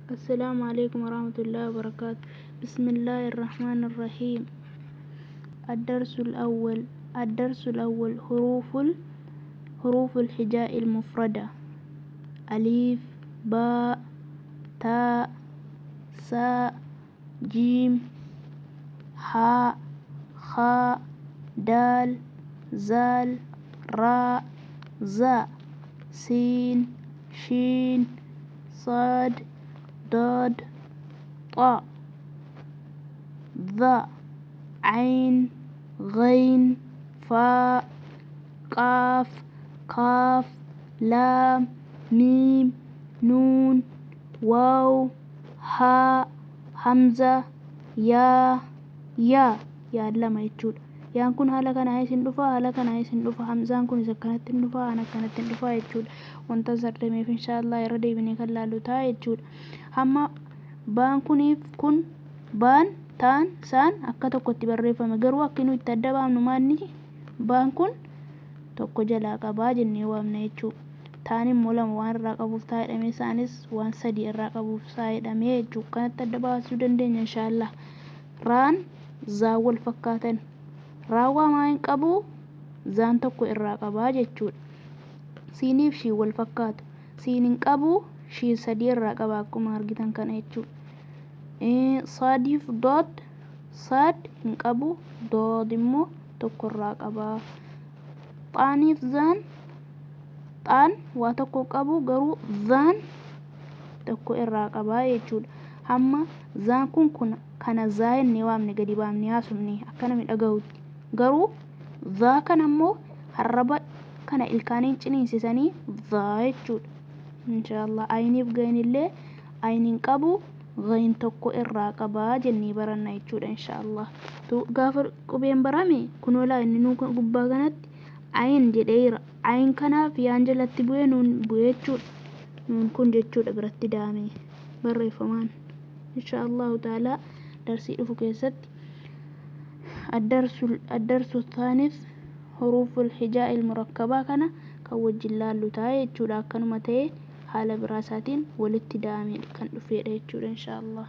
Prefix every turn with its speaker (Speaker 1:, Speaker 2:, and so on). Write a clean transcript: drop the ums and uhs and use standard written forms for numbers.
Speaker 1: السلام عليكم ورحمة الله وبركاته. بسم الله الرحمن الرحيم. الدرس الأول، الدرس الأول: حروف الحجاء المفردة: ألف، باء، تاء، ساء، جيم، حاء، خاء، دال، زال، راء، زاء، سين، شين، صاد، ضاد، طاء، ظاء، عين، غين، فاء، قاف، كاف، لام، ميم، نون، واو، هاء، همزة، yaa, yaa. Yaan lama jechuudha. Yaan kun haala kanaa isin dhufa, haala kanaa isin dhufa. Hamzaan kunis akkanatti hin dhufa, aan akkanatti hin dhufa jechuudha. Wanta sardameef inshaallah irra deebinee kan laallu ta'a jechuudha. Hamma baan kuniif kun baan taan saan akka tokkotti barreeffame, garuu akka nu itti adda baafnu maanni baan kun tokko jalaa qabaa jennee waamna jechuudha. Taan immoo lama waan irraa qabuuf taa jedhamee, isaanis waan sadii irraa qabuuf saa jedhamee jechuudha. Kanatti adda baasuu dandeenya inshaallah. Raan zaan wal fakkaatan. Raan waa hin qabu, zaan tokko irraa qabaa jechuudha. Siiniif shiin wal fakkaatu. Siin hin qabu, shiin sadii irraa qaba akkuma argitan kana jechuudha. Saadiif dood, saad hin qabu, dood immoo tokko irraa qaba. Xaaniif zaan, xaan waa tokko qabu, garuu zaan tokko irraa qabaa jechuudha. Hamma zaan kun kana zaa jennee waamne, gadi baafnee haasofne akka namni dhagahutti. Garuu zaa kana immoo arraba kana ilkaaniin ciniinsisanii zaa jechuudha. Inshaallah ayiniif gahin illee ayiniin qabu, gahin tokko irraa qabaa jennee baranna jechuudha inshaallah. Gaafa qubeen barame kunoo laa inni nuu gubbaa kanatti ayin jedheera. Ayin kanaaf yaan jalatti bu'ee nuun bu'ee jechuudha. Nuun kun jechuudha biratti daame barreeffamaan. Inshaallahu ta'ala darsii dhufu keessatti الدرس الثالث حروف الحجاء المركبة kana kan wajjin laallu ta'a jechuudha. Akkanuma ta'ee haala biraa isaatiin walitti daamee kan dhufedha jechuudha inshaallah.